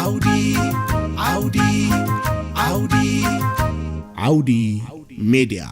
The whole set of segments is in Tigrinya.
ዓውዲ ዓውዲ ዓውዲ ዓውዲ ሜድያ።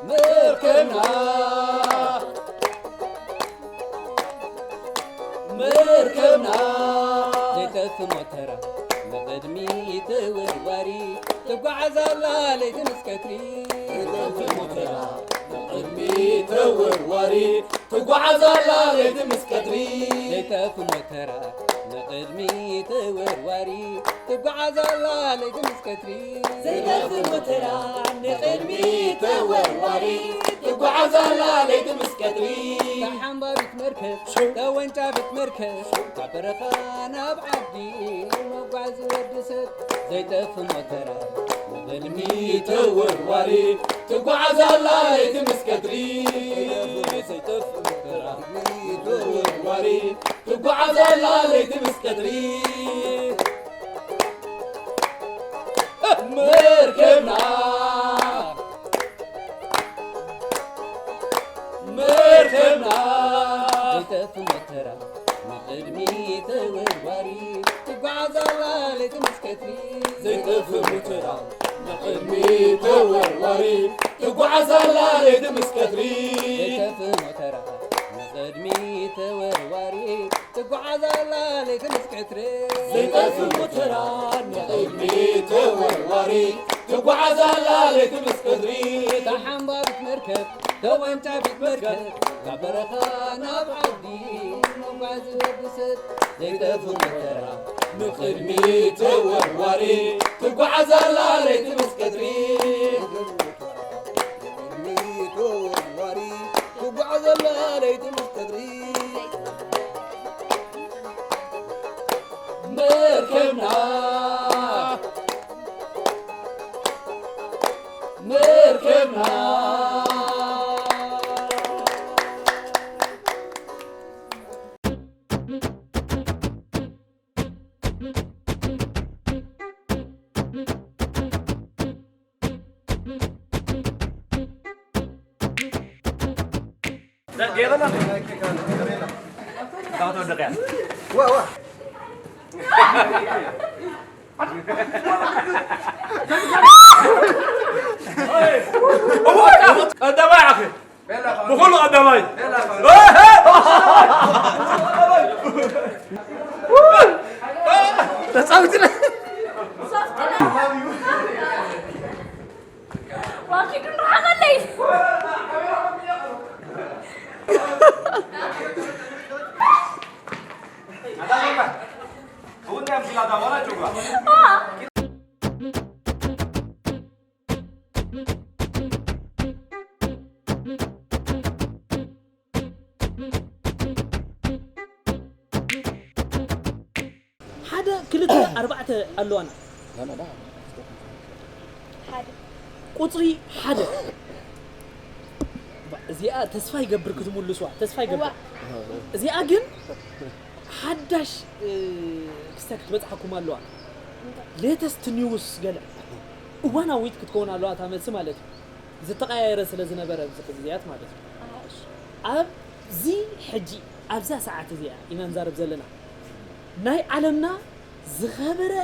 መርከብና መርከብና ዘይጠፍ ሞተራ ንቕድሚት ተወርዋሪ ትጓዓዝ ኣላ ለይቲ ምስ ቀትሪ። ዘይጠፍ ሞተራ ንቕድሚት ተወርዋሪ ትጓዓዝ ኣላ ለይቲ ምስ ቀትሪ። ዘይጠፍ ሞተራ ንቕድሚት ተወርዋሪ ትጓዓዝ ኣላ ለይቲ ምስ ቀትሪ። ዘይጠፍ ሞተራ ንቕድሚት ተወርዋሪ ትጓዓዝ ኣላ ለይቲ ምስ ቀትሪ። ተሓንባቢት መርከብ ተወንጫፊት መርከብ ካብ በረኻ ናብ ዓዲ መጓዝ ወዲ ሰብ። ዘይጠፍ ሞተራ ንቕድሚት ተወርዋሪ ትጓዓዝ ኣላ ለይቲ ምስ ቀትሪ። ዘይጠፍ ሞተራ ንቕድሚት ተወርዋሪ ትጓዓዝ ኣላ ለይቲ ምስ ቀትሪ። መርከብና መርከብና ዘይጠፍ ሞተራ ንቕድሚት ተወርዋሪ ትጓዓዝ ኣላ ለይቲ ምስ ቀትሪ። ዘይጠፍ ሞተራ ንቕድሚት ተወርዋሪ ትጓዓዝ ኣላ ለይቲ ምስ ቀትሪ። ዘይጠፍ ሞተራ ንቕድሚት ተወርዋሪ ትጓዓዝ ኣላ ለይቲ ምስ ቀትሪ። ዘይጠፍ ሞተራ ንቕድሚት ተወርዋሪ ትጓዓዝ ኣላ ለይቲ ምስ ቀትሪ። ተሓንባቢት መርከብ ተወንጫፊት መርከብ ካብ በረኻ ናብ ዓዲ መጓዚ ወዲ ሰብ። ዘይጠፍ ሞተራ ንቕድሚት ተወርዋሪ ትጓዓዝ ኣላ ለይቲ ምስ ቀትሪ። ንቕድሚት ተወርዋሪ ትጓዓዝ ኣላ ለይቲ ምስ ቀትሪ። መርከብና መርከብና ቀዳማይ ኣኺ ብኹሉ ቀዳማይ ተጻዊትና። ዋኪዱ ንርሓቐለይ። ሓደ ክልተ ኣርባዕተ ኣለዋና። ሓደ። ቁፅሪ ሓደ። እዚኣ ተስፋ ይገብር ክትምልስዋ፣ ተስፋ ይገብር። እዚኣ ግን ሓዳሽ ክስተት ክትበፅሓኩም ኣለዋ። ሌተስት ኒውስ ገለ እዋናዊት ክትከውን ኣለዋ እታ መልሲ ማለት እዩ። ዝተቀያየረ ስለ ዝነበረ ኣብዚ ግዜያት ማለት እዩ። ኣብዚ ሕጂ ኣብዛ ሰዓት እዚኣ ኢና ንዛረብ ዘለና። ናይ ዓለምና ዝኸበረ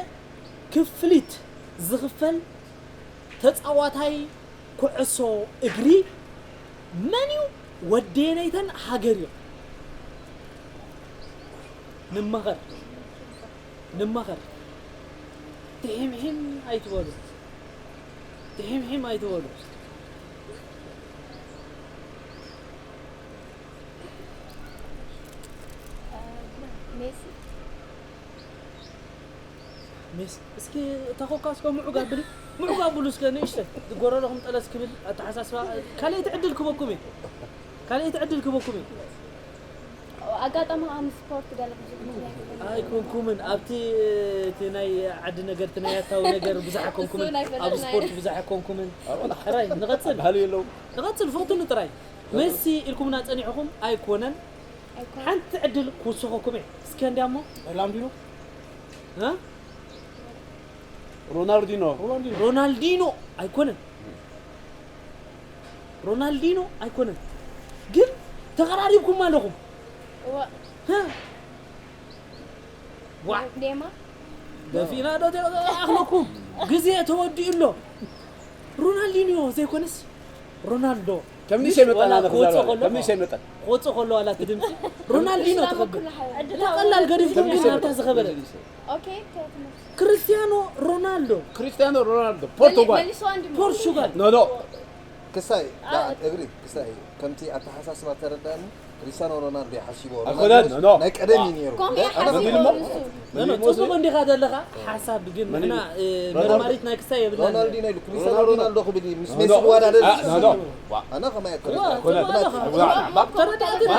ክፍሊት ዝኽፈል ተጻዋታይ ኩዕሶ እግሪ መን እዩ? ወደየነይተን ሃገር እዮም። ንማኸር፣ ንማኸር። ትሒምሒም ኣይትበሉ፣ ትሒምሒም ኣይትበሉ። ሜሲ። ሜሲ፣ እስኪ እታ ኮካ እስከ ምዑግ ኣብሊ፣ ምዑግ ኣብሉ እስከ ንእሽተይ። ጎረሮኹም ጠለስ ክብል ኣተሓሳስባ። ካልኣይቲ ዕድል ክበኩም እየ፣ ካልኣይቲ ዕድል ክበኩም እየ። ኣጋጣሚ ኣብ ስፖርት ገለ ብዙሕ ምኽንያት የለን። ኣይኮንኩምን ኣብቲ እቲ ናይ ዓዲ ነገር እቲ ናይ ኣታዊ ነገር ብዙሕ ኣይኮንኩምን። እሱ ናይ ፈለጥ ኣብ ናይ ስፖርት ብዙሕ ኣይኮንኩምን። ሕራይ ንቐጽል፣ ባህሊ የለውም። ንቐጽል ፈትኑ ጥራይ። ሜሲ ኢልኩምና ጸኒሕኹም ኣይኮነን። ኣይኮነን። ሓንቲ ዕድል ክውስኸኩም እየ። እስከ እንዲያሞ ሮናልዲኖ፣ እ? ሮናልዲኖ፣ ሮናልዲኖ ኣይኮነን፣ ሮናልዲኖ ኣይኮነን፣ ግን ተቐራሪብኩም ኣለኹም። እዋ፣ እ? ዋ ኔማ ደፊና ዶ ተኣኽለኩም? ግዜ ተወዲኡ ኣሎ። ሮናልዲኖ ዘይኮነስ ሮናልዶ። ከምኒ ምስ ሸመጠን ዋላ ኣነ ክወፅእ ክዛረብ ከሎ ከምኒ ሸመጠን ክወፅእ ከሎ ዋላ እቲ ድምፂ ሮናልዲኖ ኢስላም ትኸብር። ኩሉ ሓይሊ። እታ ቀላል ገዲፍኩም ግን ናብታ ዝኸበረ ኦኬ፣ ተትመስ። ክርስቲያኖ ሮናልዶ። ክርስቲያኖ ሮናልዶ ፖርቱጋል መልሶ አንድ ነው። ፖርቹጋል። ኖ ኖ ክሳይ እግሪ ክሳይ ከምቲ ኣተሓሳስባ ተረዳኒ። ክሪስቲያኖ ሮናልዶ ይሓሲቦ ኣይኮነን፣ ኖ። ናይ ቀደም እዩ ነይሩ። ኮም ኣነ ይሓስቦ ሮናልዲኖ ንሱ። ኖ፣ ኖ፣ ጽቡቕ እንዲኻ ዘለኻ ሓሳብ ግን ንሕና እ፣ መርማሪት ናይ ክሳይ የብልና። ሮናልዲኖ ኢሉ ክሪስቲያኖ ሮናልዶ። ሮናልዶ ክብል እዩ ምስ ሜሲ ዝወዳደር። ኖ ኖ ኣነ ከማይ ዋ፣ ኣይኮነን። ጽቡቕ ኣለኻ። ዋ፣ ተረዳእትና።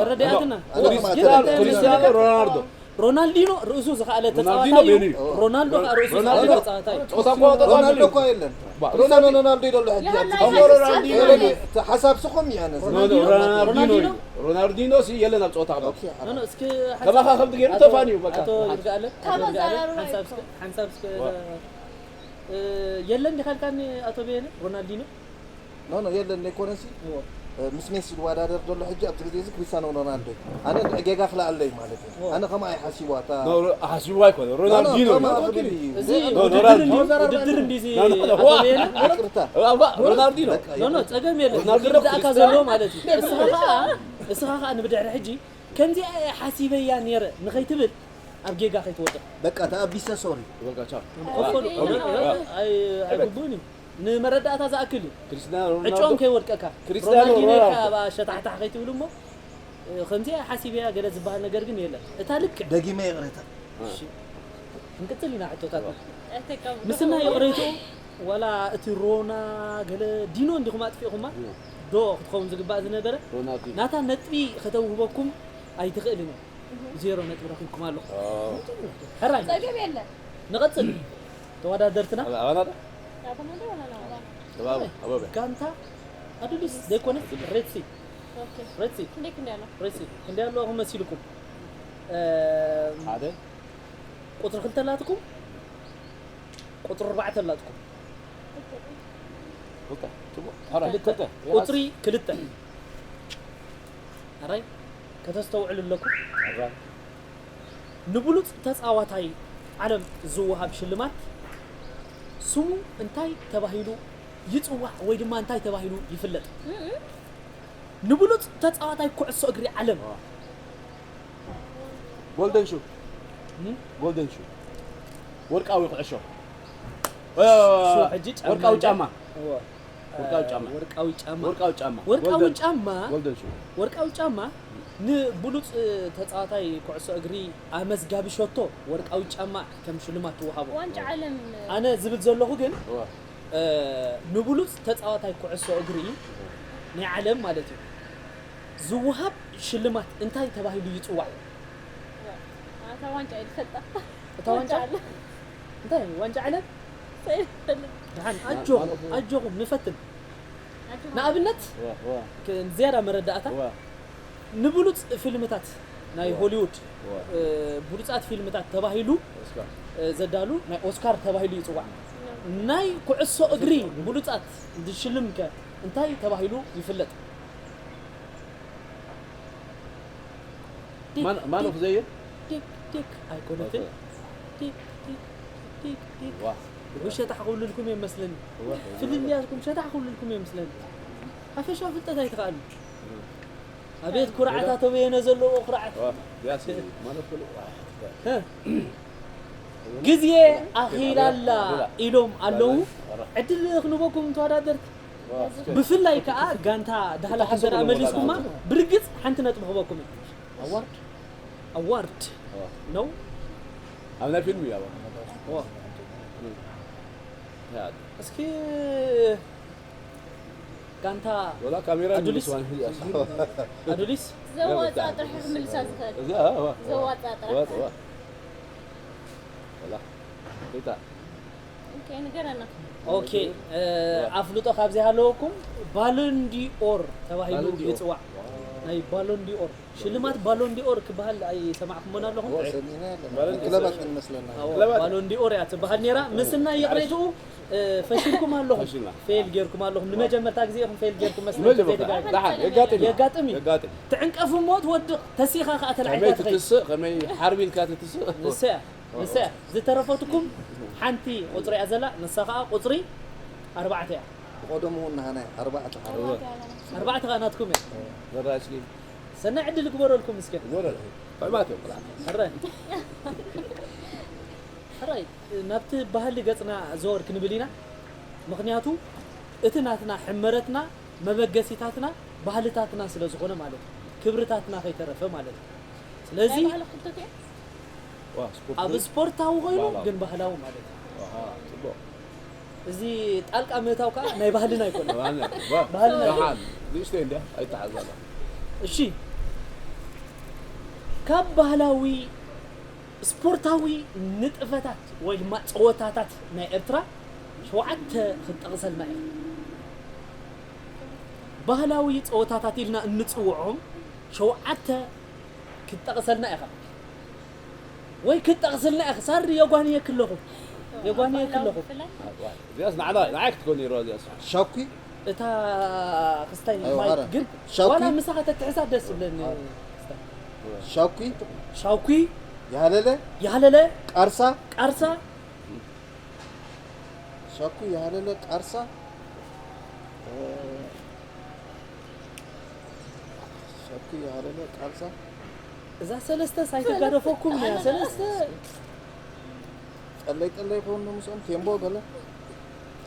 ተረዳእትና። ኣነ ከማይ ክሪስቲያኖ ሮናልዶ ሮናልዲኖ ርእሱ ዝኸኣለ ሮናልዲኖ ተጻዋታይ እዩ። በይኑ እዩ። ሮናልዶ ከዓ ርእሱ ዝኸኣለ ሮናልዶ ተጻዋታይ እዩ። ጾታ እኮ ሮናልዶ ሮናልዶ እኮ የለን። ዋ፣ ክሪስቲያኖ ሮናልዶ ይደሎ ሕጂ ኣብዚ እሞ ሮናልዲኖ እዩ። ሓሳብ ስኹም እዩ ኣነ ኖ፣ ኖ፣ ሮናልዲኖ እዩ። ሮናልዲኖ ሲ የለን ኣብ ጸወታ ክሎ ኦኬ፣ ኖ፣ ኖ፣ እስኪ ከማኻ ከምቲ ገይሩ ኣቶ- ተፋንዩ በቃ። ኣቶ ይርጋኣለ፣ ኣቶ ካብ ይርጋኣለ፣ ኣዘራርባ ሓንሳብ ይኮን። እስከ፣ ሓንሳብ እስከ ዋ። እ፣ የለን ዲኻ ኢልካኒ ኣቶ በየነ ሮናልዲኖ? ኖ ኖ የለን ዘይኮነሲ እዎ። ምስ ሜሲ ዝወዳደር ዘሎ ሕጂ ኣብዚ ግዜ እዚ ክሪስቲያኖ ሮናልዶ እዩ። ኣነ ጌጋ ክልኣለይ ማለት እዩ። እዎ። ኣነ ከምኣ ይሓሲቡ ኣታ ኖ፣ ኖ፣ ሓሲቡ ኣይኮነ ሮናልዲኖ እዩ። ከምኣ ክብል እዩ። እዚ ኖ፣ ኖ፣ ውድድር ሮናልዲኖ። እንዲ ውድድር እንዲ እዚ ኖ፣ ኖ፣ ኖ፣ ኣቶ ዋ። በየነ? ይቅርታ እዋ፣ እዋ፣ ሮናልዲኖ በቃ ኖ፣ ኖ፣ ይቅርታ። ጸገም የለን። ሮናልዲኖ ክርዳእካ ክርስቲያኖ። ዘሎ ማለት እዩ። እስኻ ኸዓ፣ እስኻ ኸዓ ንብድሕሪ ሕጂ ከምዚኣ እየ ሓሲበያ ነይረ ንኸይትብል ኣብ ጌጋ ከይትወድቕ። በቃ ተኣቢሰ ሶሪ። በቃ ቻው። ከፈሉ። ኣይ-፣ ኣይግቡእን እዩ። ንመረዳእታ ዝኣክል እዩ። ክርስቲያኖ ሮናልዶ ዕጫኦም ከይወድቀካ። ክርስቲያኖ ሮናልዲኖ ሮናልዶ። ኢልካ ኣብ ኣሸታሕታሕ ከይትብል እሞ፣ እ፣ ከምዚኣ ሓሲበያ ገለ ዝበሃል ነገር ግን የለን። እታ ልክዕ ደጊመ ይቅሬታ። እሺ። ክንቅጽል ኢና ሕቶታትና። እተቀብሎ። ምስና ይቕሬቱ ዋላ እቲ ሮና ገለ ዲኖ እንዲኹም ኣጥፊእኹማ ዲኖ። ዶ ክትኸውን ዝግባእ ዝነበረ ሮናልዲኖ። ናታ ነጥቢ ከተውህበኩም ኣይትኽእልን እያ። ዜሮ ነጥቢ ረኺብኩም ኣለኹም። ኦ። ሕራይ ጸገም የለን። ንቐጽል። ተወዳደርትና ኣባ-፣ ኣባና ዶ? ኣባና ዶ ወላ ና? ኣባበ፣ ኣባበ። ጋንታ ኣዱሊስ ዘይኮነስ ሬድሲ። ኦኬ። ሬድሲ። ክንደይ ክንደይ ኣሎ? ሬድሲ። ክንደይ ኣለኹም መሲልኩም? እ፣ ሓደ። ቁፅሪ ክልተ ኣላትኩም? ቁፅሪ ኣርባዕተ ኣላትኩም? ክልተ። ጽቡቕ። ሕራይ። ክልተ። ክልተ። ቁፅሪ ክልተ። ሕራይ ከተስተውዕሉ ኣለኩም። ሕራይ። ንብሉፅ ተፃዋታይ ዓለም ዝወሃብ ሽልማት ስሙ እንታይ ተባሂሉ ይፅዋዕ ወይ ድማ እንታይ ተባሂሉ ይፍለጥ? ንብሉፅ ተፃዋታይ ኩዕሶ እግሪ ዓለም ጎልደን ሹ። እም? ጎልደን ሹ። ወርቃዊ ኩዕሾ። ሹ ሕጂ ጫማ ወርቃዊ እንዳ- ጫማ። እዎ። ወርቃዊ ጫማ። ወርቃዊ ጫማ። ወርቃዊ ጫማ። ወርቃዊ ጎልደን። ጫማ። ጎልደን ሹ። ወርቃዊ ጫማ ንብሉፅ ተፃዋታይ ኩዕሶ እግሪ ኣመዝጋቢ ሸቶ ወርቃዊ ጫማ ከም ሽልማት ትወሃቦ። ዋንጫ ዓለም ኣነ ዝብል ዘለኹ ግን እዋ። እ፣ ንብሉፅ ተፃዋታይ ኩዕሶ እግሪ ናይ ዓለም ማለት እዩ ዝወሃብ ሽልማት እንታይ ተባሂሉ ይፅዋዕ? ኣታ ዋንጫ ይፈልጣ። እታ ዋንጫ እንታይ ዋንጫ ዓለም? ደሓን ኣጆኹም ኣጆኹም ንፈትን። ንኣብነት ዝያዳ መረዳእታ ንብሉጽ ፊልምታት ናይ ሆሊውድ ብሉጻት ፊልምታት ተባሂሉ ዘዳሉ ናይ ኦስካር ተባሂሉ ይጽዋዕ። ናይ ኩዕሶ እግሪ ብሉጻት ዝሽልም ከ እንታይ ተባሂሉ ይፍለጥ? ማን ኦፍ ዘየር ቲክ ቲክ ኣይኮነትን። ቲክ ቲክ ቲክ ቲክ ውሸጣ ክብልልኩም እዮም መስለኒ። ፍልልያትኩም ሸጣ ክብልልኩም እዮም መስለኒ። ሓፈሻዊ ፍልጠት ኣይትኽኣሉ። ኣቤት ኩርዓት ኣቶ በየነ ዘለዎ ኩርዓት። ግዜ ኣኺላላ ኢሎም ኣለዉ። ዕድል ክንበኩም ተወዳደርቲ ብፍላይ ከዓ ጋንታ ዳህላክ እንተ ደኣ መሊስኩማ ብርግጽ ሓንቲ ነጥቢ ክበኩም እዩ። ኣዋርድ ኣዋርድ ነው። ኣብ ናይ ፊልም እዩ። እስኪ ጋንታ ወላ ካሜራ ኣዱሊስ ኣዱሊስ ዘዋፃ ጥራሕ ክምልሳ ዝኽእል ዘዋፃ ጥራሕ ሪታ ንገረና። ኦኬ ኣፍልጦ ካብዚ ሃለወኩም ባሎንዲኦር ተባሂሉ ይፅዋዕ። ናይ ባሎንዲኦር ሽልማት ባሎንዲኦር ክበሃል ኣይሰማዕኩሞን ኣለኹም? ክለባት ንመስለና። ባሎንዲኦር እያ ትበሃል ነይራ። ምስና ይቕሬትኡ ፈሽልኩም ኣለኹም። ፌል ጌርኩም ኣለኹም። ንመጀመርታ ግዜ ኢኹም ፌል ጌርኩም መስለኒ። የጋጥም እዩ። ትዕንቀፍ እሞ ትወድቕ ተሲኻ ከዓ ተላዒልካ ትኸይድ። ከመይ ሓርቢልካ ትትስእ። ንሰያ ንሰያ ዝተረፈትኩም ሓንቲ ቁፅሪ እያ ዘላ። ንሳ ከዓ ቁፅሪ ኣርባዕተ እያ። ብቐደሙ እውን ንሃናይ ኣርባዕተ ኣርባዕተ ከዓ ናትኩም እያ። ዘራስሊ ሰናይ ዕድል ግበረልኩም እስከ። ወረ ዕማት እዮም ቆልዓ። ሕራይ ሕራይ ናብቲ ባህሊ ገጽና ዘወር ክንብል ኢና። ምኽንያቱ እቲ ናትና ሕመረትና መበገሲታትና ባህልታትና ስለ ዝኾነ ማለት እዩ። ክብርታትና ከይተረፈ ማለት እዩ። ስለዚ ናይ ባህሊ ክልተ እኮ ኣብ ስፖርታዊ ኮይኑ ግን ባህላዊ ማለት እዩ። ጽቡቕ እዚ ጣልቃ ምእታው ከዓ ናይ ባህልና ኣይኮነ። ባህልና ንእሽተይ እንዲያ ኣይተሓዛላ። እሺ ካብ ባህላዊ ስፖርታዊ ንጥፈታት ወይ ድማ ፀወታታት ናይ ኤርትራ ሸውዓተ ክትጠቕሰልና ኢኻ። ባህላዊ ፀወታታት ኢልና እንፅውዖም ሸውዓተ ክትጠቕሰልና ኢኻ። ወይ ክትጠቕስልና ኢኻ። ሳሪ የጓንየክ ኣለኹ። የጓንየክ ኣለኹ። እዚኣስ ንዓና ንዓይ ክትኮን ነይርዋ እዚኣስ። ሻኩ እታ ክስታይ ኣይዋ፣ ማይክ ሓረ። ግን ሻኩ ዋላ ምሳኻ ተትሕዛ ደስ ይብለኒ። ክስታይ። ሻኩ ሻውኩ ያለለ ያለለ ቃርሳ ቃርሳ ሻኩ ያለለ ቃርሳ እ፣ ሻኩ ያለለ ቃርሳ እዛ ሰለስተ ሳይተጋደፈኩም እያ ሰለስተ ጠለይ ጠለይ ይኸውን ዶ ምስኦም ቴምቦ ገለ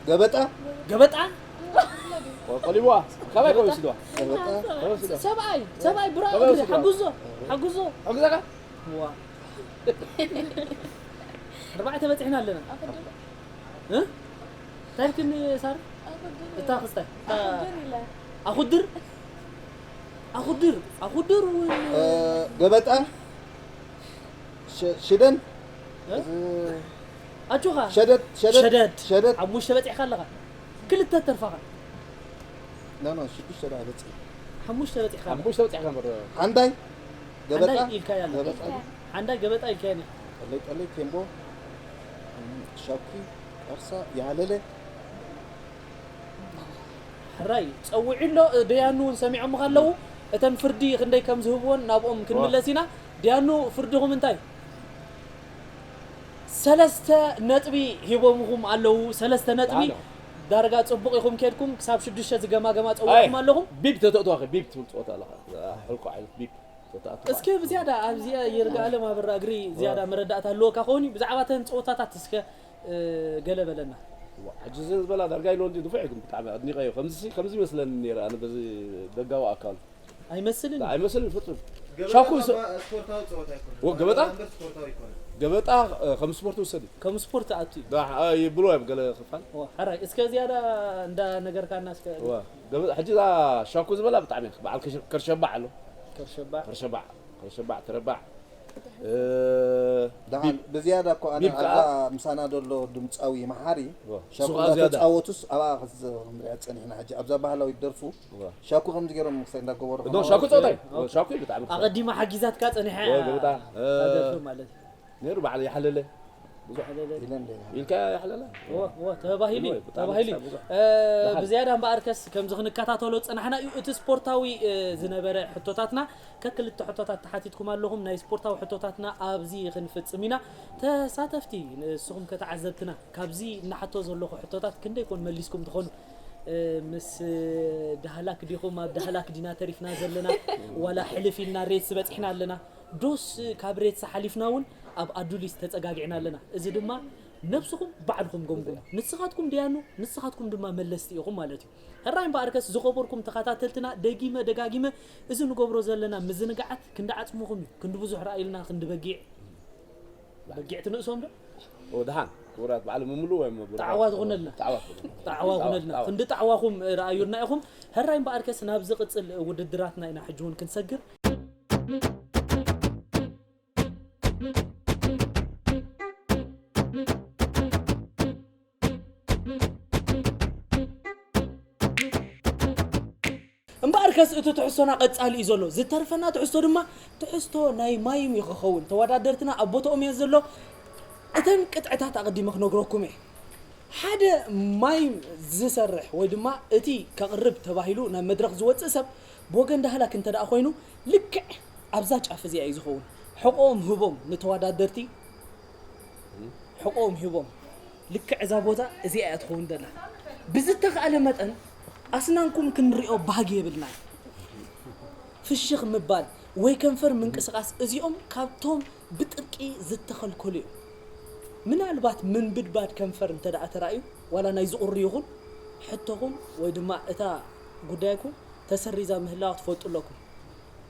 ገበጣ ገበጣ ቆሊዋ ካባይ ከወስድዋ ገበጣ ከወስድዋ ሰብኣይ ሰብኣይ ብራ ከመይ ወሲድዋ? ሓጉዞ ሓጉዞ ኣግዛካ ዋ ኣርባዕተ በፂሕና ኣለና እ? እንታይ ኢልክኒ ሳር እታ ክስታይ ኣኹድር ኣኹድር ኣኹድር እውን እ፣ ገበጣ ሸ- ሽደን እ? እ፣ ኣጆኻ ሸደድ ሸደድ ሸደድ ሸደድ ሓሙሽተ በፂሕካ ኣለኻ ክልተ ተርፋኻ ኖ ኖ ሽዱሽተ ደኣ በፂ ሓሙሽተ በፂሕካ ኣለኻ ሓሙሽተ በፂሕካ እምበር ሓንዳይ ገበጣ ሓንዳይ ኢልካያ ኣለኻ ገበጣ ሓንዳይ ገበጣ ኢልካያ ነኻ ጠለይ ጠለይ ቴምቦ ሻኩ ቃርሳ ያለለ ሕራይ ጸዊዑ ኣሎ ደያኑ እውን ሰሚዖምኻ ኣለዉ እተን ፍርዲ ክንደይ ከም ዝህብዎን ናብኦም ክንምለስ ኢና ደያኑ ፍርድኹም እንታይ ሰለስተ ነጥቢ ሂቦምኹም ኣለዉ ሰለስተ ነጥቢ ዳርጋ ጽቡቕ ኢኹም ኬድኩም ክሳብ ሽዱሽተ ዝገማገማ ጸዊዕኹም ኣለኹም ቢብ ተተእትዋ ቢብ ትብል ፀወታ ኣለኻ ሕልቆ ዓይነት ቢብ ተተኣትዋ እስኪ ብዝያዳ ኣብዚኣ ይርጋኣለም ኣበራ እግሪ ዝያዳ መረዳእታ ኣለወካ ከውን ብዛዕባ ተን ፀወታታት እስከ ገለ በለና ሕጂ ዘን ዝበላ ዳርጋ ኢሎ እንዲ ንፉዕ ግን ብጣዕሚ ኣድኒቀዮ ከምዚ ከምዚ ይመስለኒ ነይረ ኣነ በዚ ደጋዊ ኣካል ኣይመስልን ኣይመስልን ፍጹም ሻኩ ስፖርታዊ ፀወታ ይኮነ ወ- ገበጣ? ስፖርታዊ ይኮነ ገበጣ ከም ስፖርት ውሰድ ከም ስፖርት ኣቱ እዩ ይብሎ እዮም ገለ ክፋል ሕራይ እስከ ዝያዳ እንዳ ነገርካና እስከ ሕጂ እዛ ሻኩ ዝበላ ብጣዕሚ በዓል ከርሸባዕ ኣሎ ከርሸባዕ ከርሸባዕ ከርሸባዕ ተረባዕ እ፣ ደሓን፣ ብዝያዳ እኮ ኣነ ቢብካ ኣብዛ ምሳና ዘሎ ድምፃዊ መሓሪ፣ ዋ፣ ሻኩ እሱ ከኣ ዝያዳ። እንዳተፃወቱስ ኣብኣ ክዝ-፣ ክንሪኣ ጸኒሕና። ሕጂ ኣብዛ ባህላዊት ደርፉ፣ ዋ። ሻኩ ከምዚ ገይሮም ክሳይ እንዳገበሩ ዶ፣ ከማን ሻኩ ጸወታይ? ኦ፣ ሻኩ እዩ ብጣዕሚ ክሳይ። ኣቐዲማ ሓጊዛትካ ጸኒሐ እያ። ዋ፣ ብጣዕሚ። እ፣ እታ ደርፊ ማለት እዩ። ነይሩ በዓል ይሓለለ። ብዙሕ ሓለለ። ኢለን ዶ? ኢልካ ይሓለለ። ዋ፣ ዋ፣ ተባሂሉ እዩ፣ ብጣዕሚ ተባሂሉ እዩ። ክሳይ ብዙሕ። እ፣ ደሓን። ብዝያዳ እምበኣርከስ ከምዚ ክንከታተሎ ዝጸናሕና እዩ። እቲ ስፖርታዊ፣ እ፣ ዝነበረ ሕቶታትና ከክልተ ሕቶታት ተሓቲትኩም ኣለኹም። ናይ ስፖርታዊ ሕቶታትና ኣብዚ ክንፍጽም ኢና። ተሳተፍቲ፣ ንስኹም ከተዓዘብትና፣ ካብዚ እናሓቶ ዘለኹ ሕቶታት ክንደይ ኮን መሊስኩም ትኾኑ? እ፣ ምስ ዳህላክ ዲኹም ኣብ ዳህላክ ዲና ተሪፍና ዘለና? ዋላ ሕልፍ ኢልና ሬትስ በጺሕና ኣለና? ዶስ ካብ ሬትስ ሓሊፍና እውን ኣብ ኣዱሊስ ተጸጋጊዕና ኣለና? እዚ ድማ ነብስኹም ባዕልኹም ገምግሙ። ንስኻትኩም ደያኑ፣ ንስኻትኩም ድማ መለስቲ ኢኹም ማለት እዩ። ሕራይ እምበኣርከስ ዝኸበርኩም ተኸታተልትና፣ ደጊመ ደጋጊመ እዚ ንገብሮ ዘለና ምዝንጋዓት ክንዲ ዓጽምኹም እዩ። ክንዲ ብዙሕ ርኣዩልና፣ ክንዲ በጊዕ፣ በጊዕ ትንእሶም ዶ? ኦ፣ ደሓን። ክቡራት በዓል ምምሉ ወይ ምብሉ? ጣዕዋ ትኹነልና። ጣዕዋ ትኹነልና። ጣዕዋ ጣዕዋ፣ ትኹነልና። ጣዕዋ። ክንዲ ጣዕዋኹም ርኣዩልና ኢኹም። ሕራይ እምበኣርከስ ናብ ዝቕጽል ውድድራትና ኢና ሕጂ እውን ክንሰግር። እምበኣርከስ እቲ ትሕዝቶና ቀጻሊ እዩ ዘሎ። ዝተርፈና ትሕዝቶ ድማ ትሕዝቶ ናይ ማይም እዩ ክኸውን። ተወዳደርትና ኣብ ቦታኦም እየ ዘሎ። እተን ቅጥዕታት ኣቐዲመ ክነግረኩም እየ። ሓደ ማይም ዝሰርሕ ወይ ድማ እቲ ከቕርብ ተባሂሉ ናብ መድረኽ ዝወጽእ ሰብ ብወገን ዳህላክ እንተ ደኣ ኮይኑ፣ ልክዕ ኣብዛ ጫፍ እዚኣ እዩ ዝኸውን። ሕቖኦም ህቦም ንተወዳደርቲ፣ ሕቖኦም ሂቦም፣ ልክዕ እዛ ቦታ እዚኣ እያ ትኸውን ዘላ። ብዝተኻእለ መጠን ኣስናንኩም ክንሪኦ ባህጊ የብልናን። ፍሽኽ ምባል ወይ ከንፈር ምንቅስቓስ፣ እዚኦም ካብቶም ብጥብቂ ዝተኸልከሉ እዮም። ምናልባት ምንብድባድ ከንፈር እንተ ደኣ ተራእዩ፣ ዋላ ናይ ዝቑሪ ይኹን፣ ሕቶኹም ወይ ድማ እታ ጉዳይኩም ተሰሪዛ ምህላዋ ክትፈልጡ ኣለኩም።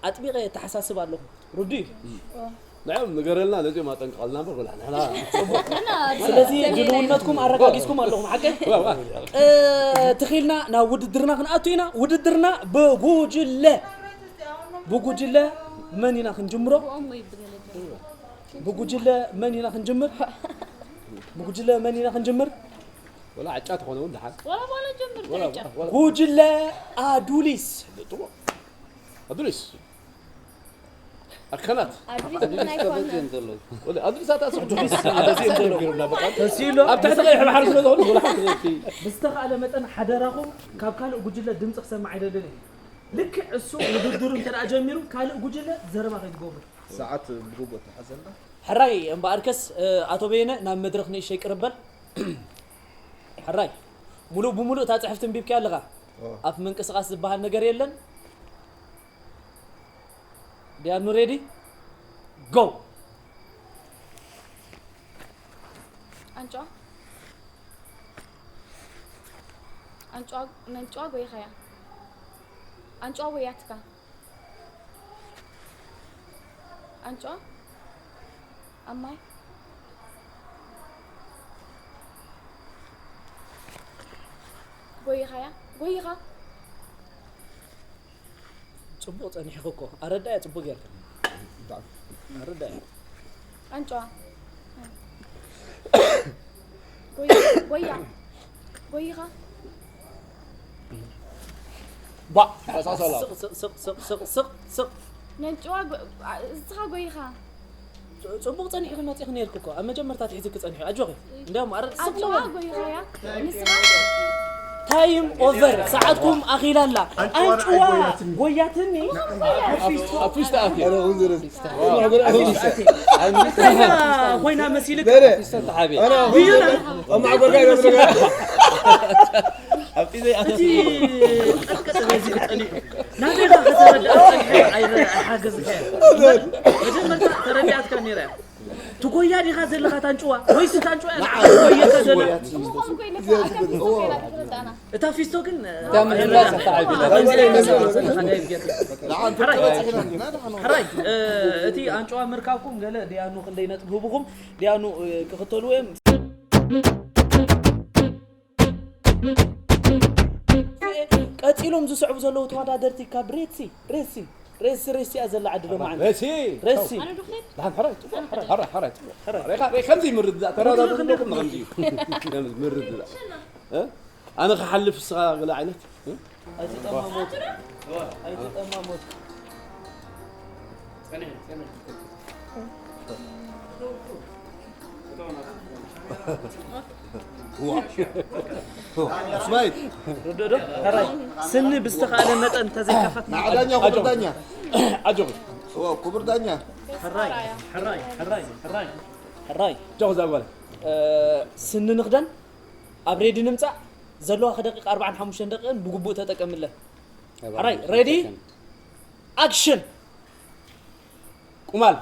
ኣጥቢቐ የተሓሳስብ ኣለኹ። ርዱእ እዩ። ንዕም ንገረልና፣ ነዚኦም ኣጠንቅቐልና እምበር፣ ወላ ንሕና ንሕና ስለዚ ድልውነትኩም ኣረጋጊጽኩም ኣለኹም፣ ሓቀ? ዋ፣ ዋ። እ፣ ትኺልና ናብ ውድድርና ክንኣቱ ኢና። ውድድርና ብጉጅለ፣ ብጉጅለ መን ኢና ክንጅምሮ? ብጉጅለ መን ኢና ክንጅምር? ብጉጅለ መን ኢና ክንጅምር? ወላ ዕጫ ተኾነ እውን ደሓን። ወላ፣ ወላ ጀምር፣ ወላ፣ ዕጫ። ወላ። ጉጅለ ኣዱሊስ። ጥሩ። ኣዱሊስ። ኣከናት። ኣዱሊስ ግን ኣይኮነን። ወላ ኣዱሊስ ኣታ ስም ኣዱሊስ። ኣታ ስም ቢሮና በቃ። ተሲሎ። ኣብ ትሕቲ ቀይሕ ባሕሪ ስለ ዝኾነ ወላ ሓንቲ። ብዝተኻእለ መጠን ሓደራኹም ካብ ካልእ ጉጅለ ድምፂ ክሰማዕ ኣይደልን እየ። ልክዕ እሱ ውድድሩ እንተ ደኣ ጀሚሩ ካልእ ጉጅለ ዘረባ ከይትገብሩ። ሰዓት ብግቡእ ተሓዘልና። ሕራይ እምበኣርከስ፣ እ፣ ኣቶ በየነ ናብ መድረኽ ንእሽተይ ቅርብ በል። ሕራይ፣ ሙሉእ ብሙሉእ እታ ጽሕፍቲ ኣንቢብካያ ኣለኻ? ኦ። ኣፍ ምንቅስቓስ ዝበሃል ነገር የለን። ዲያኑ ሬዲ? ጎ! ኣንጭዋ፣ ኣንጭዋ፣ ነንጭዋ ጎይኻያ። ኣንጭዋ ወያትካ። ኣንጭዋ ኣብ ማይ ጎይኻያ፣ ጎይኻ። ጽቡቕ ጸኒሕኺ እኮ። ኣረዳእያ ጽቡቕ ጌርካ። ኣረዳእያ። ኣንጭዋ። ጎይ-፣ ጎያ። ጎይኻ። ባ፣ ቀሳሰላ። ስቕ፣ ስቕ፣ ስቕ። ነንጭዋ ጎ-፣ ኣ-፣ እስኻ ጎይኻ። ጽ-፣ ጽቡቕ ጸኒሕኺ መጺእኺ ነይርኪ እኮ። ኣብ መጀመርታ ትሒዝኪ ጸኒሑ። ኣጆኺ። እንዲያውም ኣረ-፣ ስቕ ኣንጭዋ በል። ጎይኻያ። ንስኻ ታይም ኦቨር። ሰዓትኩም ኣኺላ ኣላ። ኣንጭዋ ኣንጭዋ ጎያትኒ። ጎያትኒ። ኣብ ፊስቶ ኣትዩ። ኣረ፣ እውን ዝረስ። ኣረ፣ እውን ዝረስ። ኮይና መሲልክ። በረ። ኣረ፣ እውን ብዩና። ዝረስ። ኣብ ማዕጎር ጋር ይረስ። ኣብቲ ዘይኣተት እቲ ቀጥቀጥ በዚሑ ጸኒሑ። ናበይ ኢኻ ከተረድኣ ጸኒሐ ኣይረ-፣ ኣይሓገዝካዮ። መጀመርታ ተረዲኣትካ ነይራ እያ። ትጎያ ዲኻ ዘለኻ ታንጭዋ? ወይስ ታንጭዋ እያ ንዓኻ ትጎየካ ዘላ? ንስኻ እኮ ኢለካ ኣካል ክትፈልጣና። እታ ፊስቶ ግን፣ እታ ምህላስ እታ ዓቢ። ሕራይ፣ ሕራይ፣ እ፣ እቲ ኣንጭዋ ምርካብኩም ገለ ዲያኑ ክንደይ ነጥቢ ህብኹም? ዲያኑ፣ እ፣ ክኽተሉ እዮም። ቀጺሎም ዝስዕቡ ዘለዉ ተወዳደርቲ ካብ ሬትሲ፣ ሬትሲ፣ ሬሲ ሬሲ እያ ዘላ ዓዲ ሎማዓንቲ። ሬሲ ሬሲ ኣነ ዶ ክኸይድ? ደሓን ሕራይ ጽቡቕ ሕራይ ሕራይ ሕራይ ጽቡቕ ሕራይ። ሬኻ ሬ ከምዚ ምርድዳእ ተረዳድኡ ኣለኹም ከምዚ ከምዚ ምርድዳእ እ? ኣነ ክሓልፍ ንስኻ ገለ ዓይነት እ? ኣይትጠማሞት ኣይትጠማሞት። ስማይት ርድእ ዶ? ሕራይ ስኒ ብዝተኻእለ መጠን እንተዘይከፈትና ንዓዳኛ ክቡር ዳኛ ኣጆኺ እዎ ክቡር ዳኛ ሕራይ ሕራይ ሕራይ ሕራይ ሕራይ ጆኽ ዛጓል እ፣ ስኒ ንኽደን ኣብ ሬዲ ንምጻእ ዘለዋ ከደቂቕ ኣርባዓን ሓሙሽተን ደቂቕን ብግቡእ ተጠቀምለን። ሕራይ ሬዲ ኣክሽን። ቁማል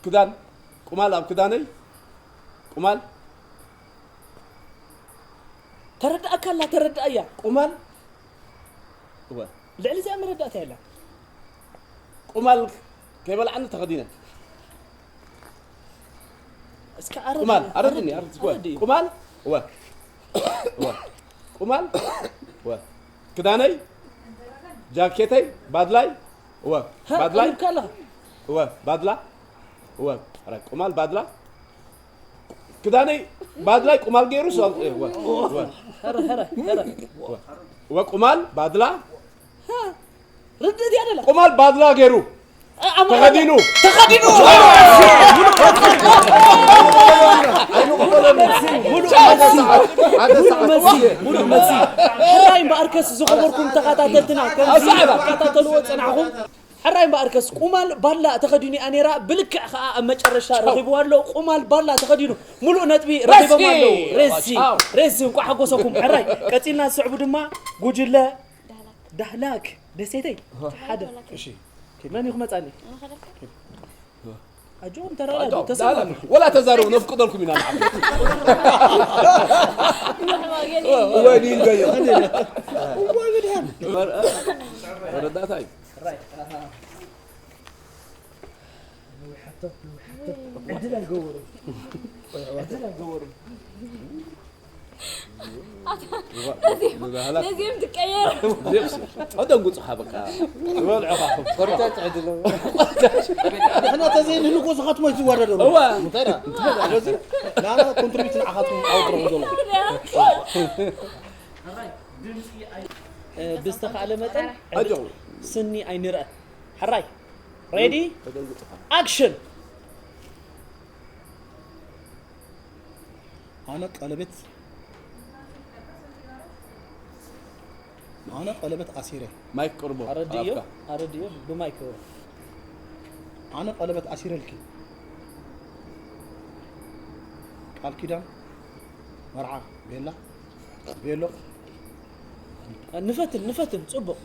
ክዳን ቁማል ኣብ ክዳነይ ቁማል ተረዳእካ ኣላ ተረዳእያ። ቁማል እወ ልዕሊ እዚኣ መረዳእታ የላ። ቁማል ከይበልዓኒ ተኸዲነ እስከ ኣረድ ቁማል ኣረድኒ ኣረድ ኣረድ እዩ። ቁማል እወ እወ ቁማል እወ ክዳነይ ጃኬተይ ባድላይ እወ ሃ፣ ባድላይ ቀሪብካ ኣለኻ። እወ ባድላ እወ ኧረ ቁማል ባድላ ክዳነይ ባድላይ ቁማል ገይሩ ሰው እወ እወ ሀረ ሀረ ሀረ እወ ቁማል ባድላ ርድእት ያደላ ቁማል ባድላ ገይሩ ተኸዲኑ ተኸዲኑ ሙሉእ መልሲ ሙሉእ መልሲ ሙሉእ መልሲ ሕራይ እምበኣርከስ ዝኸበርኩም ተኸታተልትና ከምዚ ተኸታተልዎ ጸናሕኹም ሕራይ እምበኣርከስ ቁማል ባላ ተኸዲኑ እያ ነይራ ብልክዕ ከዓ ኣብ መጨረሻ ረኺብዋ ኣሎ ቁማል ባላ ተኸዲኑ ሙሉእ ነጥቢ ረኺቦም ኣለዉ ሬሲ ሬሲ እንኳዕ ሓጎሰኩም ሕራይ ቀፂልና ዝስዕቡ ድማ ጉጅለ ዳህላክ ደሴተይ ሓደ መን እዩ ክመፃኒ ኣጆኹም ተረዳዱ ተሰማሙ ወላ ተዛረቡ ነፍቅደልኩም ኢና ንዓኹም እወ ዲን ገዮ መረዳእታ እዩ ዕድል ኣይገበሩን ዕድል ኣይገበሩን ነዚኦም ትቀየር ኣደንጉፅኻ በቃ ዝበልዑኻ ኮርታ ትዕድሎ ንሕና ተዘይንህልኮ ዝኻትሞ ይትወዳደሩ እዋ እንታይ ደኣ ስለዚ ናና ኮንትሪቢዩት ንዓኻትኩም ዓወት ረኹም ዘሎ ብዝተኻእለ መጠን ኣጆ ስኒ ኣይንርአ ሕራይ ሬዲ ተደንጉፅኻ ኣክሽን ኣነ ቀለቤት ኣነ ቀለበት ኣሲረ ማይክ ቅርቦ ኣረድዮ ኣፍካ። ኣረድዮ ብማይክ ኣነ ቀለበት ኣሲረልኪ ቃል ኪዳን መርዓ ቤላ ቤሎ ንፈትን ንፈትን ጽቡቕ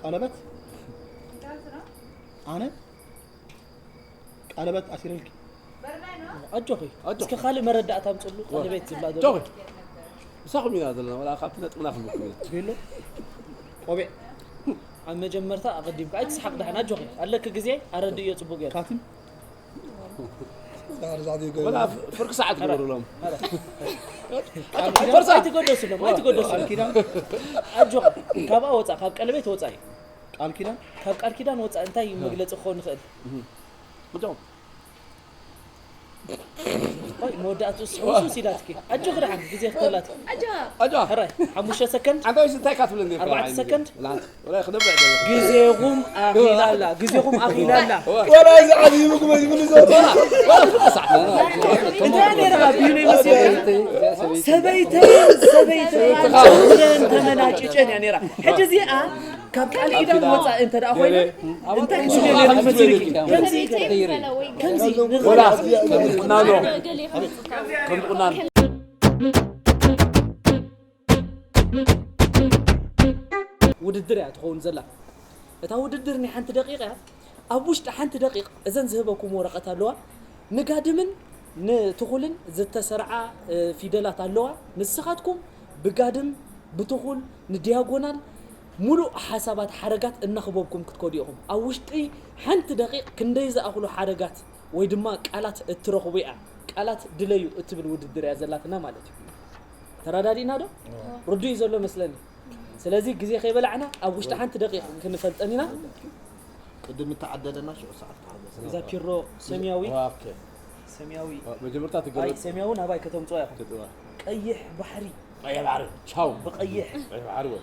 ቀለበት ኣነ ቀለበት ኣሲረልኪ ኣጆኺ እስከ ካልእ መረዳእታ ምጽሉ ቀለቤት ዝብላ ዘሎ ጆኺ እሳኹም ኢና ዘለና ወላ ካብቲ ነጥብና ክንብኩም ኢና ቤሎ ቆቢዕ ኣብ መጀመርታ ኣቐዲምካ ኣይትስሓቕ ደሓን ኣጆኺ ኣለኪ ግዜ ኣረድእዮ ጽቡቕ ገይሩ ካትን ወላ ፍርቂ ሰዓት ግበሩሎም ኣይትገደሱሎም ኣይትገደሱሎም ቃል ኪዳን ኣጆኺ ካብኣ ወፃእ ካብ ቀለቤት ወፃእ እዩ ቃል ኪዳን ካብ ቃል ኪዳን ወፃእ እንታይ መግለፂ ክኸውን ይኽእል እቶም ቆይ መወዳእትኡ ስሕውስውስ ኢላትኪ ኣጆኺ ደሓን ግዜ ክተላትኪ ኣጆኻ ኣጆ ሕራይ ሓሙሽተ ሰከንድ ኣንታ ወይ እንታይ ካትብለኒ ኣርባዕተ ሰከንድ ወላ ክነብዕ ደለ ግዜኹም ኣኺላ ኣላ ግዜኹም ኣኺላ ኣላ ወላ እዚ ዓዚ ምግቢ ይብሉ ዘሎ እንታይ ነይርኻ ብዩነይ መሲሉ ሰበይተይን ሰበይተይን ተመናጭጨን እያ ነይራ ሕጂ እዚኣ ካብ ቃል ኪዳን ወፃእ እንተ ደኣ ኮይነ እንታይ ክስሉ ነይሩ መሲሉኪ ከምዚ ከምዚ ወላ ከም ቁናኖ ከም ቁናኖ ውድድር እያ ትኸውን ዘላ እታ ውድድር ናይ ሓንቲ ደቂቕ እያ ኣብ ውሽጢ ሓንቲ ደቂቕ እዘን ዝህበኩም ወረቐት ኣለዋ ንጋድምን ንትኹልን ዝተሰርዓ ፊደላት ኣለዋ ንስኻትኩም ብጋድም ብትኹል ንዲያጎናል ሙሉእ ሓሳባት ሓረጋት እናኽበብኩም ክትከዱ ኢኹም ኣብ ውሽጢ ሓንቲ ደቂቕ ክንደይ ዝኣኽሉ ሓረጋት ወይ ድማ ቃላት እትረኽቡ እያ ቃላት ድለዩ እትብል ውድድር እያ ዘላትና ማለት እዩ ተረዳዲእና ዶ? ርዱእ እዩ ዘሎ መስለኒ። ስለዚ ግዜ ከይበላዕና ኣብ ውሽጢ ሓንቲ ደቂቕ ክንፈልጠን ኢና። ቅድም ተዓደለና ሽዑ ሰዓት ተሓገሰ። እዛ ፒሮ ሰማያዊ ኦኬ ሰማያዊ መጀመርታ ኣይ ትገለጽ ሰማያዊ ናባይ ከተምጽኦ ኢኹም። ትጥዋ ቀይሕ ባሕሪ ቀይ ባሕሪ ብቐይሕ ባሕሪ ወ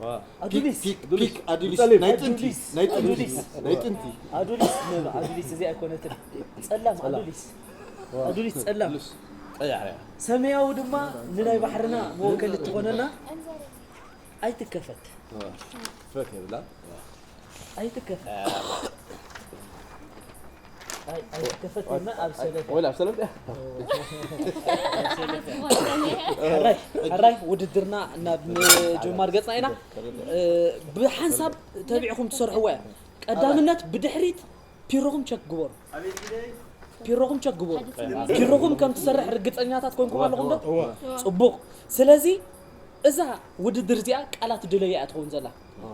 ዋ ኣዱሊስ ፒክ ፒክ ኣዱሊስ ብጸሊም። ናይ ጥንቲ ናይ ጥንቲ ኣዱሊስ። ናይ ጥንቲ ኣዱሊስ ነብ ኣዱሊስ እዚኣ ኣይኮነትን። ጸላም ኣዱሊስ ኣዱሊስ ጸላም ቀይ ባሕሪ ሰማያዊ ድማ ንናይ ባሕርና መወከሊ ትኾነና። ኣይትከፈት ፈክ ይብላ ኣይትከፈት ኣይ- ኣይትከፈት እና ኣብ ሰለፈ ወላ ኣብ ሰለፍ ሕራይ ሕራይ ውድድርና ናብ ምጅማር ገጽና ኢና። እ፣ ብሓንሳብ ተቢዕኹም ትሰርሕዎ እያ። ቀዳምነት ብድሕሪት ፒሮኹም ቸክ ግበሩ። ፒሮኹም ቸክ ግበሩ። ፒሮኹም ከም ትሰርሕ ርግጸኛታት ኮንኩም ኣለኹም ዶ? ጽቡቕ። ስለዚ እዛ ውድድር እዚኣ ቃላት ድለዩ እያ ትኸውን ዘላ።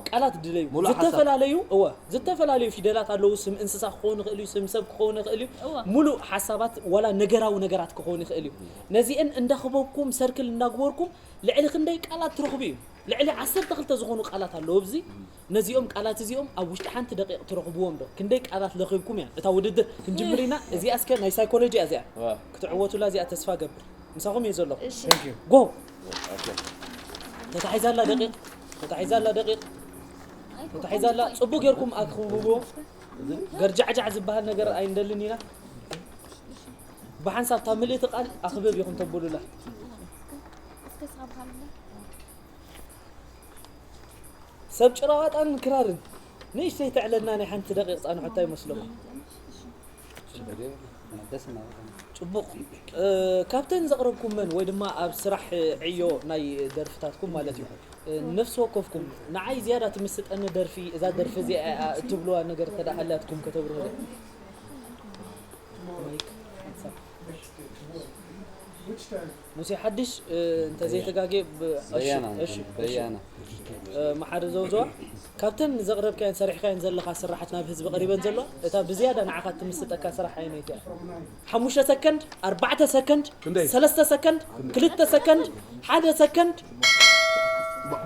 ቃላት ድለዩ ሙሉእ ሓሳብ። ዝተፈላለዩ እወ ዝተፈላለዩ ፊደላት ኣለዉ። ስም እንስሳ ክኸውን ይኽእል እዩ፣ ስም ሰብ ክኸውን ይኽእል እዩ። እወ። ሙሉእ ሓሳባት ዋላ ነገራዊ ነገራት ክኸውን ይኽእል እዩ። ነዚአን እንዳኸበብኩም ሰርክል እንዳግበርኩም ልዕሊ ክንደይ ቃላት ትረኽቡ እዩ። ልዕሊ ዓሰርተ ክልተ ዝኾኑ ቃላት ኣለዉ ኣብዚ። ነዚኦም ቃላት እዚኦም ኣብ ውሽጢ ሓንቲ ደቂቕ ትረኽብዎም ዶ? ክንደይ ቃላት ለኺብኩም እያ እታ ውድድር። ክንጅምር ኢና። እዚኣ እስከ ናይ ሳይኮሎጂ እያ እዚኣ። ክትዕወቱላ እዚኣ ተስፋ ገብር። ምሳኹም እየ ዘለኹ። እሺ። ጎ ተታሒዛላ ደቂቕ ተታሒዛላ ደቂቕ ተታሒዛላ ጽቡቅ ጌርኩም ኣክብብዎ። ገርጃዕጃዕ ዝበሃል ነገር ኣይንደልን ኢና። ብሓንሳብ እታ ምልእቲ ቃል ኣኽብብ ኢኹም ተብሉላ። ሰብ ጭራዋጣን ክራርን ንእሽተይ ተዕለልና ናይ ሓንቲ ደቂቕ ጻንሖታ ይመስለኩም። ጽቡቕ። እ፣ ካብተን ዘቕረብኩመን ወይ ድማ ኣብ ስራሕ ዕዮ ናይ ደርፍታትኩም ማለት እዩ፣ እ፣ ነፍሲ ወከፍኩም ንዓይ ዝያዳ ትምስጠኒ ደርፊ፣ እዛ ደርፊ እዚኣ እያ እትብልዋ ነገር እንተ ደኣ ሃልያትኩም ከተብርሁለይ። ማይክ፣ ሓንሳብ። ሙሴ ሓድሽ፣ እ፣ እንተ ዘይተጋጌ ብ-፣ እሺ፣ በያና እሺ፣ እሺ። በያና እ፣ መሓሪ ዘውዘዋ፣ ካብተን ዘቕረብካየን ሰሪሕካየን ዘለኻ ስራሓት ናብ ህዝቢ ቀሪበን ዘለዋ፣ እታ ብዝያዳ ንዓኻ ትምስጠካ ስራሕ ኣየነይቲ እያ? ሓሙሽተ ሰከንድ፣ ኣርባዕተ ሰከንድ፣ ክንደይ? ሰለስተ ሰከንድ፣ ክልተ ሰከንድ፣ ሓደ ሰከንድ።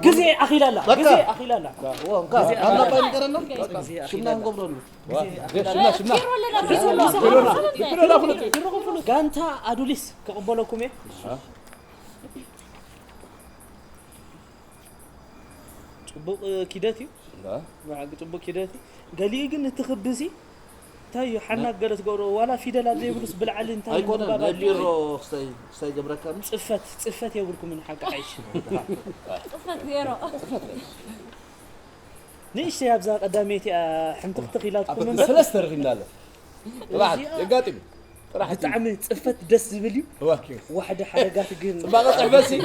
ግዜ ኣኺላ ኣላ፣ ግዜ ኣኺላ ኣላ። ኣብ ናባይ ንገረና ሽምና ንገብረሉ ሽምና ሽምና ጋንታ ኣዱሊስ ክቕበለኩም እየ። ጽቡቕ ኪደት እዩ። ብሓቂ ጽቡቕ ኪደት እዩ። ገሊኡ ግን እቲ ክቢ ሲ እንታይ እዩ ሓናግ ገለ ትገብሮ ዋላ ፊደላት ዘይብሉስ ብልዓሊ እንታይ እዩ ኣይኮነን ምንባብ ናይ ኣድልዩ ቢሮ እዩ? ክስታይ ክስታይ ገብረካ ምስ ጽፈት ጽፈት የብልኩምን ሓቂ ሓይሽ ጽፈት ዜሮ። ንእሽተይ ኣብዛ ቀዳመይቲ እያ ሕምትኽትኽ ኢላትኩም እምበር ሰለስተ ረኺብና ኣሎ ጥባዓት የጋጢም ጥራሕ ብጣዕሚ ጽፈት ደስ ዝብል እዩ። ዋሕደ ሓረጋት ግን ጽባቐ ጽሕፈት ሲ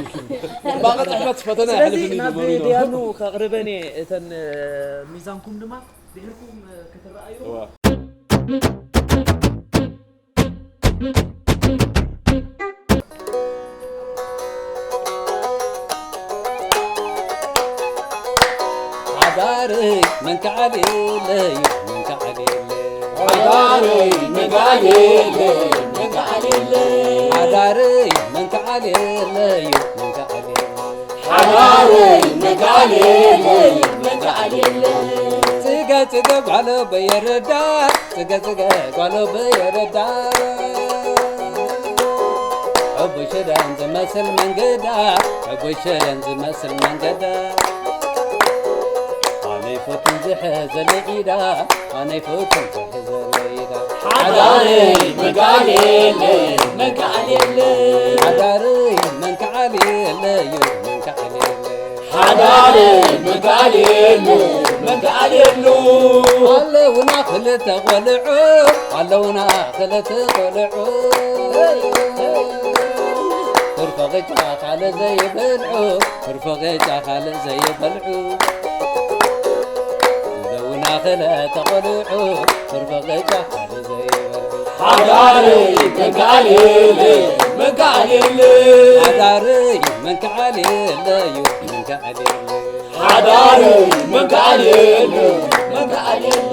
ጽባቐ ጽሕፈት ፈተና ስለዚ የሕልፍኒ ናብ ግበሩ ኢሎም። ዲያኑ ከቕርበን እየ እተን ሚዛንኩም ድማ ድሕርኩም ክትረኣዩ እዋ። ሓዳረይ መንከዓል የለዩ መንከዓል የለ ሓዳረይ መንከዓል የለ መንከዓል የለ ሓዳረይ መንከዓል የለዩ መንከዓል የለ ሓዳረይ መንከዓል የለ መንከዓል የለ ጽገ ጽገ ጓሎ በየረዳ ጽገ ጽገ ጓሎ በየረዳ ሕቡይ ሸደን ዝመስል መንገዳ ሕቡይ ሸደን ዝመስል መንገዳ ኣነይ ፈቱን ዝሕዘለይ ኢዳ ኣነይ ፈቱን ዝሕዘለይ ኢዳ ሓዳረይ መንከዓል የለ መንከዓል የለ ሓዳረይ መንከዓል የለዩ መንከዓል የለ ሓዳረይ መንከዓል የለ መንከዓል የሉ ኣለውና ክልተ ቆልዑ ኣለውና ክልተ ቆልዑ ትርፈ ቅጫ ካልእ ዘይበልዑ ትርፈ ቅጫ ካልእ ዘይበልዑ ኣለውና ክልተ ቆልዑ ትርፈ ቅጫ ካልእ ዘይበልዑ ሓዳረይ መንከዓል የለ መንከዓል የለ ሓዳረይ መንከዓል የለዩ መንከዓል የለ ሓዳረይ መንከዓል የለ መንከዓል የለ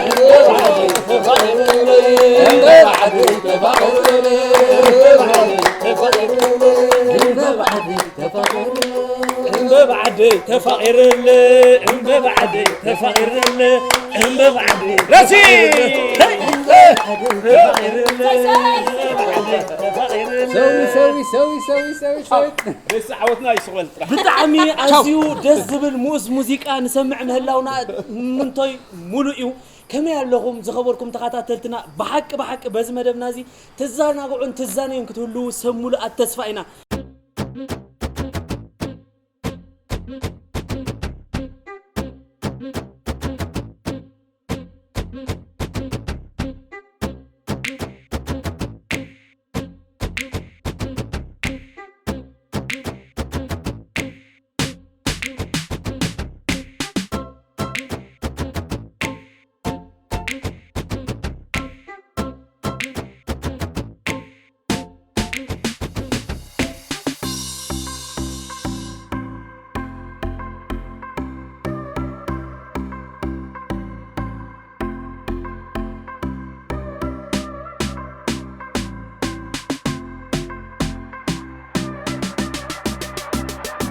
እምበባዓደይ ተፋቒርለ እምበባዓደይ ተፋቒርለ እምበባዓደይ ረሲ ሰዊ ሰዊ ሰዊ ሰዊ ሰዊ ሰዊ ሰዊ ደስ ዓወትና ይስቆል ጥራሕ ብጣዕሚ ኣዝዩ ደስ ዝብል ምኡዝ ሙዚቃ ንሰምዕ ምህላውና ምንቶይ ሙሉእ እዩ። ከመይ ኣለኹም ዝኸበርኩም ተኸታተልትና? ብሓቂ ብሓቂ በዚ መደብና እዚ ትዘናግዑን ትዛነዩን ክትህልዉ ሰብ ሙሉኣት ተስፋ ኢና።